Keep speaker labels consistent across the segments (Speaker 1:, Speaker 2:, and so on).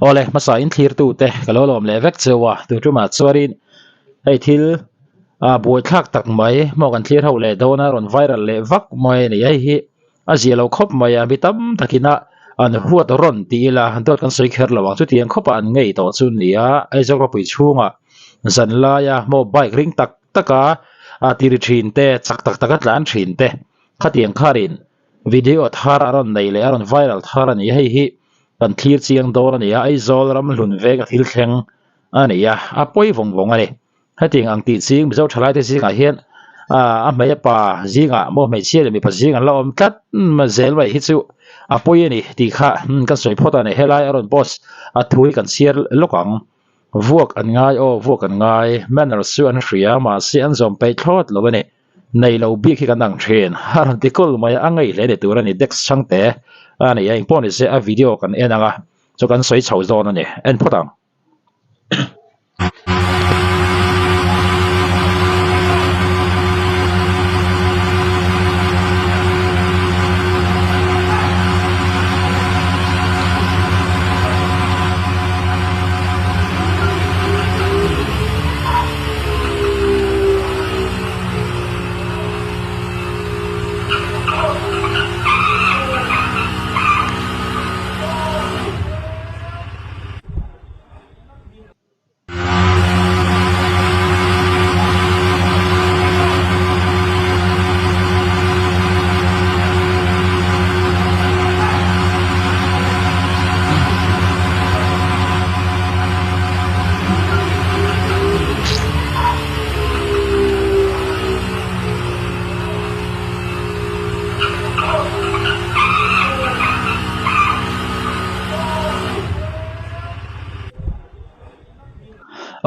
Speaker 1: Awle hmasa in thlir tu te ka lo lawm leh vek cheu a tu tumah chuanin hei thil ah buaithlak tak mai maw kan thlir ho leh dawn a rawn viral leh vak mai a ni hei hi a zia lo khawp mai a mi tam takin a an huat rawn tih ila dawt kan sawi kher lo ang chutiang khawpah an ngei tawh chu ni a Aizawl khawpui chhungah zan laia maw bike ring tak taka a tiri thin te chak tak taka tlan thin te khatiang kharin video thar a rawn nei leh a rawn viral thar a ni hei hi kan thlir chiang dawn a ni a Aizawl ram hlun veng a thil thleng a ni a a pawi vawng vawng a ni hetiang ang tih ching Mizo thalai te zingah hian ah a hmei a pa zingah maw hmeichhia leh mipa zing an la awm tlat zel mai hi chu a pawi a ni tih kha kan sawi phawt a ni helai a rawn post a thu hi kan chhiar lawk ang. Vuak an ngai aw, vuak an ngai. Manners chu an hria, mahse an zawm peih thlawt lo a ni. Nei lo bik hi kan ang thin. A rawn ti kul mai a, a ngei hle ni tur a ni. Dex chhangte a ni a, engpawh ni se a video kan en ang a, chu kan sawi chho zawn a ni. En phawt ang.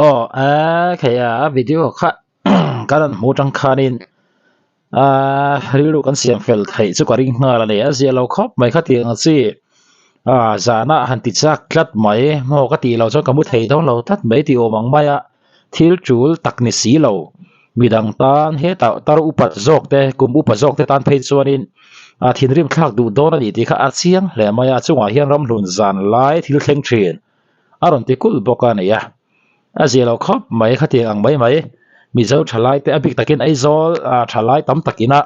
Speaker 1: Aw a khei a a video kha kan rawn hmuh atang khanin aaa rilru kan siam fel theih chu ka ring nghal a ni a zia lo khawp mai khatiang ang chi ah zana han ti chak tlat mai maw ka tih loh chuan ka mu thei dawn lo tlat mai tih awm ang mai a thil tul tak ni si lo midang tan hetah tar upat zawk te kum upa zawk te tan phei chuanin ah thinrim thlak duh dawn a ni tih kha a chiang hle mai a chungah hian ramhlun zan lai thil thleng thin a rawn ti kulh bawk a ni a a zia lo khawp mai khatiang ang mai mai Mizo thalai te a bik takin Aizawl ah thalai tam takin a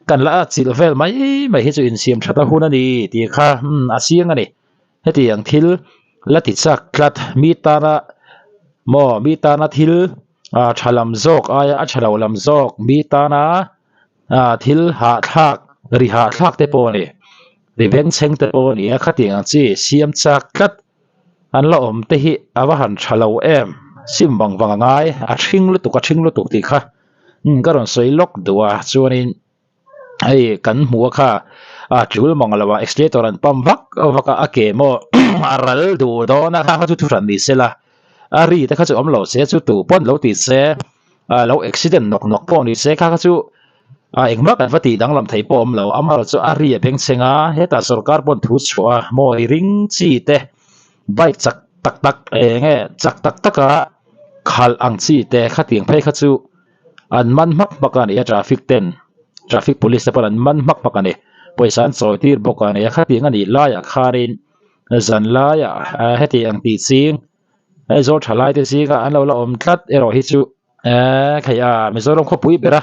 Speaker 1: kan la chilh vel mai mai hi chu insiam that a hun a ni tih kha a chiang a ni hetiang thil la ti chak tlat mi tana maw mi tana thil ah tha lam zawk aia a tha lo lam zawk mi tana ah thil hahthlak ri hahthlak te pawh a ni ri bengchheng te pawh a ni a khatiang ang chi siam chak tlat an la awm te hi a va han tha lo em sim vang vang a ngai a hring lutuk a hring lutuk tih kha umm ka rawn sawi lawk duh a chuanin hei kan hmuh a kha a tul mang lo a accelerator an pump vak vak a a ke maw a ral duh dawn a kha kha chu thu hran ni sela a ri te kha chu awm lo se chu tu pawn lo ti se ah lo accident nawk nawk pawh ni se kha kha chu ah engmah kan va tih danglam thei pawh awm lo amaherawhchu a ri a bengchheng a hetah sorkar pawn thu chhuah a maw i ring chi te bike chak tak tak eng nge chak tak tak a khalh ang chi te khatiang phei kha chu an man hmak hmak a ni a traffic ten traffic police te pawn an man hmak hmak a ni pawisa an chawi tir bawk a ni a khatiang a nih laiah khanin zan laiah heti ang tih ching. Aizawl thalai te zinga an lo la awm tlat erawh hi chu eee khei a Mizoram khawpui bera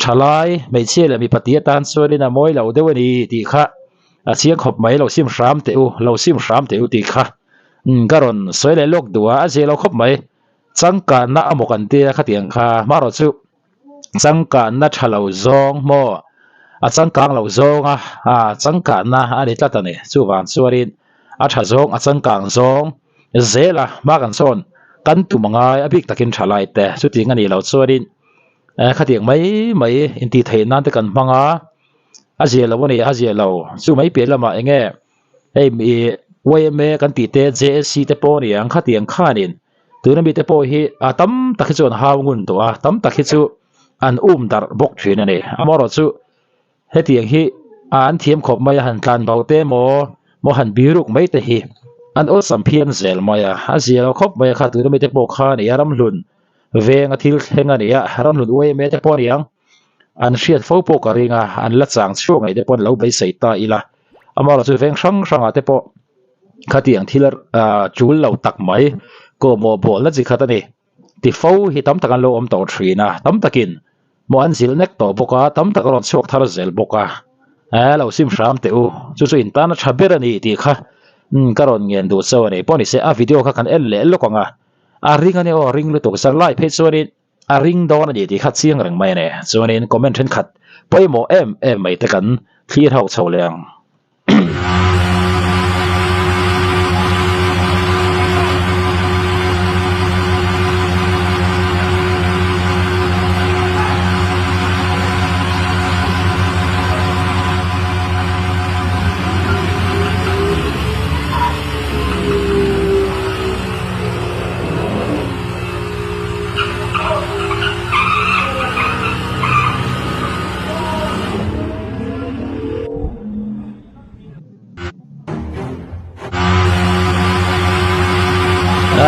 Speaker 1: thalai hmeichhia leh mipa tih atan chuanin a mawi lo deuh a ni tih kha a chiang khawp mai lo sim hram teh u lo sim hram teh u tih kha umm ka rawn sawi leh lawk duh a a zia lo khawp mai changkanna a maw kan tia khatiang kha hmarawh chu changkanna tha lo zawng maw a changkang lo zawnga ah changkanna a ni tlat a ni chuvang chuanin a tha zawng a changkang zawng zel a hma kan sawn kan tum a ngai a bik takin tha lai te chutiang a nih loh chuanin eh khatiang mai mai intih theih nan te kan hmang a a zia lo a ni a zia lo chu mai piah lamah eng nge hei ih yma kan tih te J S C te pawh a ni ang khatiang khanin tuna mite pawh hi a tam tak hi chu an hau ngun tawh a tam tak hi chu an um darh bawk thin a ni amaherawhchu Hetiang hi an thiam khawp mai a, han tlan bo te maw, maw han biruk mai te hi an awlsam phian zel mai a, a zia lo khawp mai a kha tuna mite pawh kha a ni a, ramhlun veng a thil thleng a ni a, ramhlun uaime te pawh a ni ang, an hriat fo pawh ka ring a, an la chang chhuak ngei te pawh an lo beisei ta ila, amaherawhchu veng hrang hrangah te pawh. Khatiang thil tul lo tak mai kawhmawh bawlna chi khat a ni. Ti fo hi tam tak an lo awm tawh thin a, tam takin maw an zilh nek tawh bawk a, tam tak a rawn chhuak thar zel bawk a. Eh lo sim hram teh u, chu chu in tana tha ber a ni tih kha ka rawn ngen duh chauh a ni. Pawh ni se a video kha kan en leh lawk ang a, a ring a nia aw, ring lutuk zar lai phei chuanin a ring dawn a ni tih kha chiang reng mai a ni. Chuanin comment thenkhat pawimawh em em mai te kan thlir ho chho leh ang.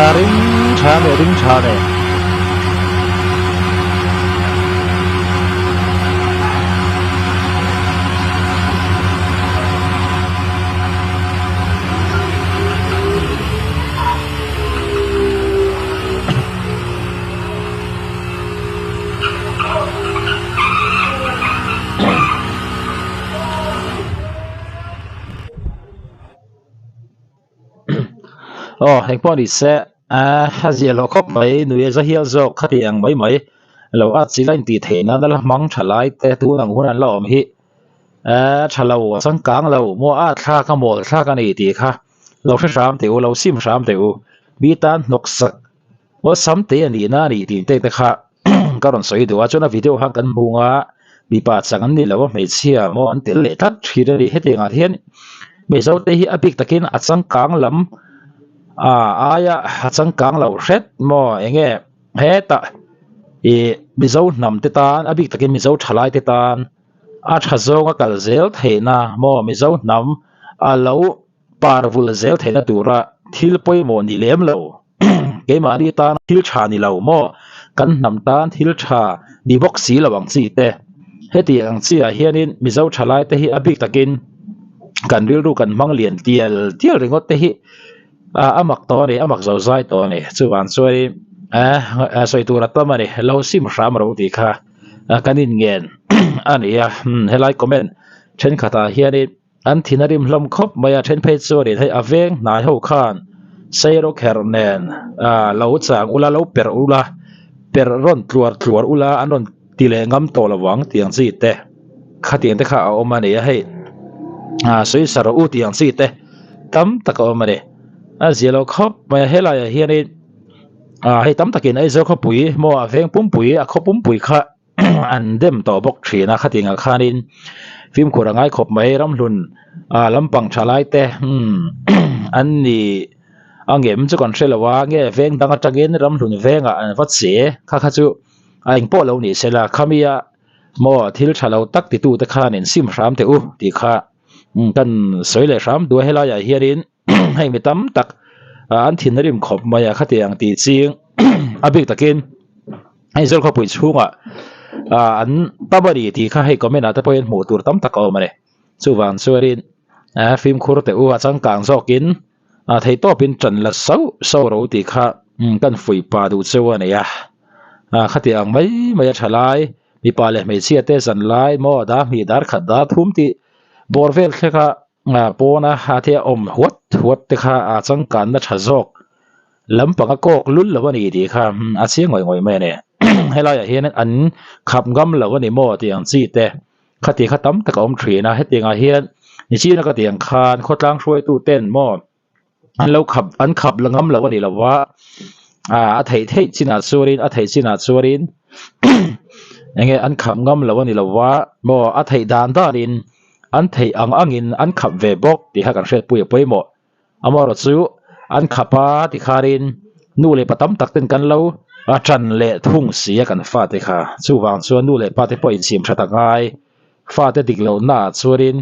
Speaker 1: A ring tha leh ring tha leh. Aw engpawh ni se a zia lo khawp mai nui a za hial zawk khati ang mai mai lo at chila intih theih nan a la hmang tha lai te tun ang hun an la awm hi tha lo a changkang lo maw a thlak a mawl thlak a ni tih kha lo hre hram teh u lo sim hram teh u mi tan hnawk sak Awlsam te a nihna a nih tih te te kha ka rawn sawi duh a, chuan a video khan kan hmu ang a, mipa chang an ni lo a, hmeichhia maw an tel leh tlat thin a ni. Hetiang ah hian Mizo te hi a bik takin a changkang lam ah aia a changkang lo hret maw eng nge hetah ih Mizo hnam te tan a bik takin Mizo thalai te tan a tha zawnga kal zel theihna maw Mizo hnam a lo par vul zel theihna tura thil pawimawh ni lem lo. Keimahni tan thil tha ni lo maw? Kan hnam tan thil tha ni bawk si lo ang chi te. Heti ang chi ah hianin Mizo thalai te hi a bik takin kan rilru kan hmang lian tial tial ringawt te hi a mak tawh a ni, a mak zo zai tawh a ni. Chuvang chuanin sawi tur a tam a ni, lo sim hram ro tih kha kan inngen a ni a. Helai comment thenkhatah hianin. An thin a rim hlawm khawp mai a, then phei chuanin hei a veng hnai ho khan Seiro kherh nen ah lo chang ula lo perh ula perh rawn tluar tluar ula an rawn ti leh ngam tawh lo vang tiang chi te khatiang te kha a awm a ni a hei ah sawi sa rawh u tiang chi te tam tak a awm a ni a zia lo khawp mai a helai ah hianin ah hei tam takin Aizawl khawpui maw a veng pumpui a khaw pumpui kha. an dem tawh bawk thin a khatiangah khanin fimkhur a ngai khawp mai ramhlun ah lampang tha lai te umm an ni a ngem chu kan hre lo a nge veng dang atangin ramhlun vengah an va che kha kha chu a engpawh lo ni se la khamia maw thil tha lo tak titu te khanin sim hram teh u tih kha kan sawi leh hram duh a helaiah hianin. Hei mi tam tak an thin a rim khawp mai a khatiang tih ching a bik takin hei Aizawl khawpui chhungah an tam a ni tih kha hei comment ah te pawhin hmuh tur tam tak a awm a ni chuvang chuanin fimkhur teh u a changkang zawkin theihtawpin ṭan la sauh sauh ro tih kha kan fuih pah duh cheu a ni a khatiang mai mai a ṭha lai mipa leh hmeichhia te zan lai maw dar hnih dar khat dar thum tih bawr vel thlek a. Pawna a te a awm huat huat te kha a changkanna tha zawk lampang a kawk lul lo a ni tih kha a chiang ngawih ngawih mai a ni. Helaiah hian an khap ngam lo a ni maw tih ang chi te khati kha tam tak a awm thin a, hetiangah hian nichina ka tih ang khan khawtlang hruaitu ten maw an lo khap an khap la ngam lo a ni lo va ah a theih theih chinah chuanin a theih chinah chuanin eng nge an khap ngam lo a ni lo va maw a theih dan danin an theih ang angin an khap ve bawk tih kha kan hriatpui a pawimawh amaherawh chu an khap a tikhanin nu leh pa tam tak ten kan lo a tan leh thung si a kan fate kha chuvang chuan nu leh pa te pawh insiam tha tak ngai fate dik lohnaah chuanin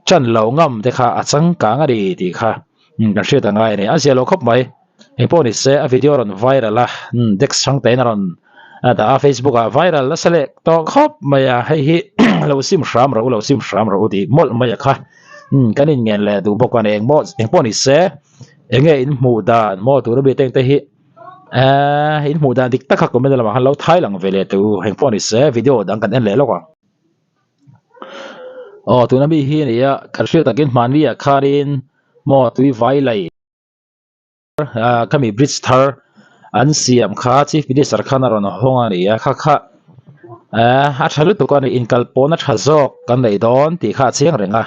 Speaker 1: Chan lo ngam te kha a changkang a ni tih kha kan hriat a ngai a ni. A zia lo khawp mai. Engpawh ni se a video a rawn viral a, Dex changtein a rawn dah a Facebook ah viral nasa leh tawh khawp mai a, hei hi lo sim hram rawh u, lo sim hram rawh u tih mawlh mai a kha. Umm kan inngen leh duh bawk a ni engmaw engpawh ni se enge in hmuh dan maw tura mi teng te hi ehh in hmuh dan dik tak kha comment lamah khan lo thai lang ve leh teh u engpawh ni se video dang kan en leh lawk ang. Aw tuna mi hi a ni a kan hriat takin hmanni ah khanin maw tui vai lei. ah khami bridge thar an siam kha chief minister khan a rawn hawng a ni a kha kha eh a tha lutuk a ni inkal pawhna tha zawk kan nei dawn tih kha a chiang reng a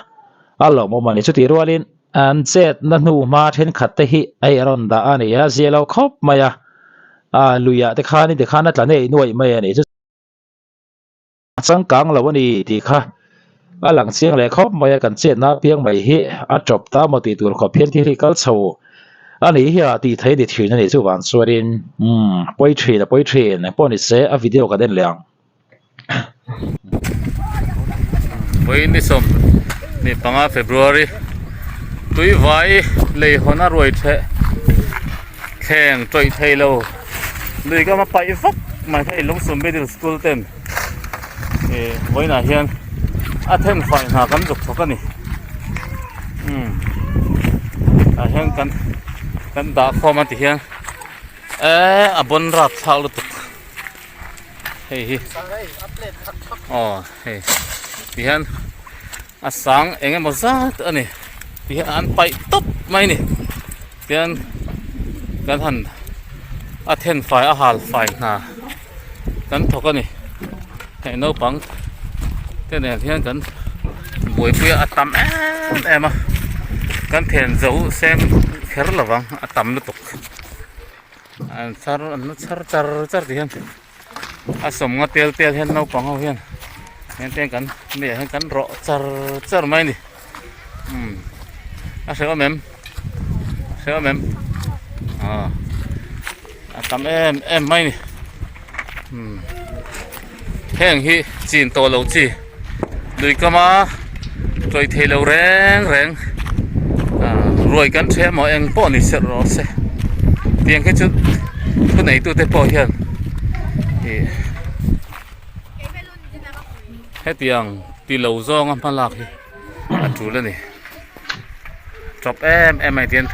Speaker 1: a lawmawm a ni chutih rualin an chetna hnu hma thenkhat te hi hei a rawn dah a ni a zia lo khawp mai a ah luiah te khanin tikhan a tla nei nuaih mai a ni chu. A changkang lo a ni tih kha a lang chiang leh khawp mai a, kan chetna apiang mai hi a tawp ta maw tih tur khawp hian thil hi kal chho a nih hi a tih theih a ni thin a ni chuvang chuanin umm a pawi thin a pawi thin engpawh ni se a video kan en leh ang.
Speaker 2: Vawiin ni 15 February Tuivai lei hawn a ruai theh thleng tawih thei lo lui kam a paih vak mai hei Lungsum Middle School ten ih vawiinah hian a then fai hna kan zuk thawk a ni umm tah hian kan kan dah khawm a ti hian eee a bawn rap thlak lutuk hei hi aw hei ti hian a sang eng emaw zat a ni ti hian an paih tawp mai a ni tian kan han a then fai a hal fai hna kan thawk a ni hei naupang te nen hian kan buaipui a tam em em a kan then zo seng kher lovang a tam lutuk an char an la char char char ti hian. A sawmnga tel tel hian naupang ho hian heng te kan meiah hian kan rawh char char mai a ni umm a hrehawm em hrehawm em aw a tam em em mai a ni umm heng hi chin tawh lo chi lui kama tawih thei lo reng reng ah ruai kan ṭheh maw eng pawh ni serh rawh se tiang khi chu thu neitute pawh hian ih hetiang ti lo zawnga hma lak hi a tul a ni tawp em em mai tihian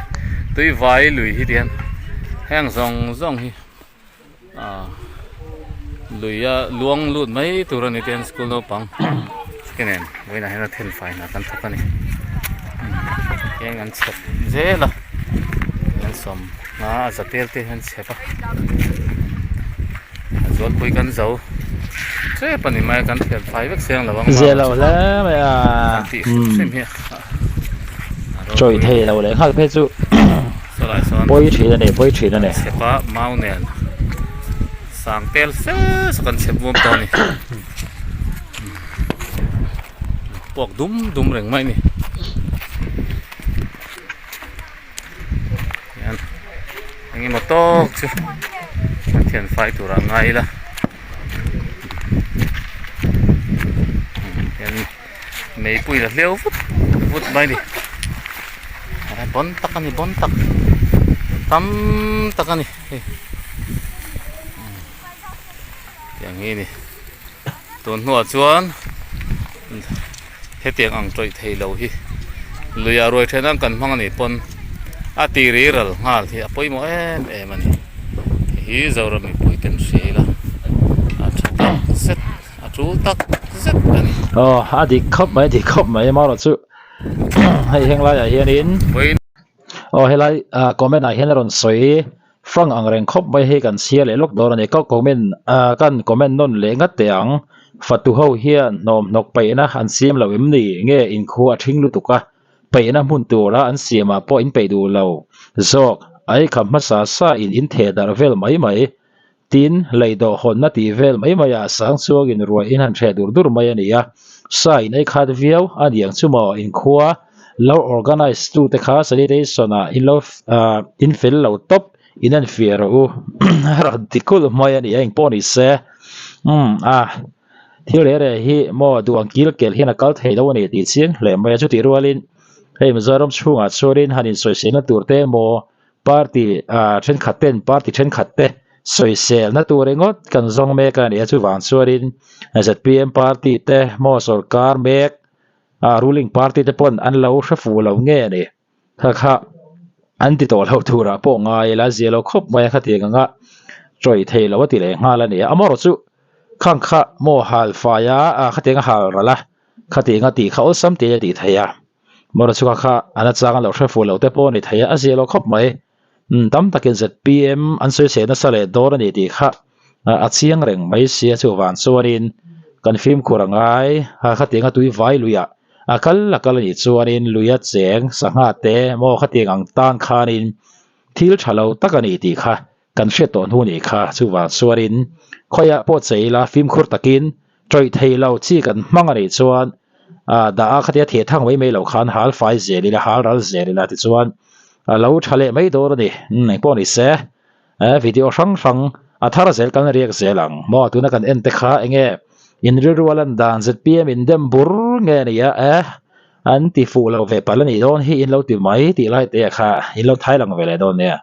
Speaker 2: tui vai lui hi tihian heng zawng zawng hi. ah lui a luang lut mai tur a ni te school naupang te nen vawiinah hian a then fai hna kan thawk a ni eng an chhep zel a an sawm a a za tel te hian chhep a a zualpui kan zo tep a ni mai a kan thian fai vek seng lo ang
Speaker 1: Zia lo hle mai a
Speaker 2: kan tih hrim hrim hi a
Speaker 1: Chawi thei lo leh nghal phei chu pawi thin a ni pawi thin a ni.
Speaker 2: Chhep a mau nen sang tel fe saw kan chhep vuam tawh a ni puak dum dum reng mai a ni hian eng emaw tawk chu an thian fai turah an ngai ila hian Meipui la hleu vut vut mai a ni bawn tak a ni bawn tak tam tak a ni hei tiang hi a ni tun hnuah chuan hetiang ang tawih thei lo hi luiah ruai then ang kan hmang a nih pawn a ti ri ral nghal hi a pawimawh em em a ni hei hi Zoram mipui ten hria ila a tha tak zet. A tul tak zet a ni.
Speaker 1: Aw a dik khawp mai a dik khawp mai amaherawh chu hei heng laiah hianin aw helai ah comment ah hian a rawn sawi fang ang reng khawp mai hei kan chhiar leh lawk dawn a ni ka comment ah kan comment nawn leh ngat teh ang fatu ho hian hnawm hnawk peihna an siam lo em ni nge inkhua a thing lutuk a peihna hmun tura an siamah pawh in peih duh lo zawk a ei kham hmasa sa in in theh darh vel mai mai. Tin, lei dawh hawnna tih vel mai maiah sang chuangin ruai in han hreh dur dur mai a ni a, sa in ei khat viau a ni ang chu maw, inkhua lo organise tu te kha sanitation ah in lo in fel lo tawp in en fiah rawh u a rawn ti kulh mai a ni a, engpawh ni se umm a thil reh reh hi maw duh ang kil kel hian a kal thei lo a ni tih chiang hle mai a, chutih rualin hei Mizoram chhungah chuanin han insawiselna tur te emaw Party thenkhat ten party thenkhat te sawiselna tur ringawt kan zawng mek a ni a, chuvang chuanin zpm party te maw sawrkar mek Ruling party te pawn an lo hre fuh lo nge a ni. Kha kha an ti tawh loh turah pawh ngai ila zia lo khawp mai a khatiang anga tawih thei lo a ti leh nghal a ni a. Amaherawh chu khang kha maw hal fai a khatiang a hal ral a khatiang a tih kha awlsam te a tih theih a. Amaherawh chu kha kha an achang a lo hre fuh lo te pawh a ni thei a, a zia lo khawp mai. Tam takin zpm an sawi chhe nasa leh dawn a ni tih kha a chiang reng mai sia chuvang chuanin kan fimkhur a ngai a khatiang a tui vai luiah a kal a kal a nih chuanin luia cheng sangha te maw khatiang ang tan khanin thil tha lo tak a ni tih kha kan hriat tawh hnu a nih kha chuvang chuanin khawiah pawh che ila fimkhur takin tawih thei lo chi kan hmang a nih chuan dah a khatia theh thang mai mai lo khan hal fai zel ila hal ral zel ila tichuan a lo tha leh mai dawn a ni engpawh ni se. Eh video hrang hrang a thar zel kan riak zel ang maw tuna kan en te kha enge in rilru a lan dan zpm in dem bur nge a nia eh an ti fuh lo ve palh a nih dawn hi in lo ti mai tih lai te kha in lo thai lang ve leh dawn nia.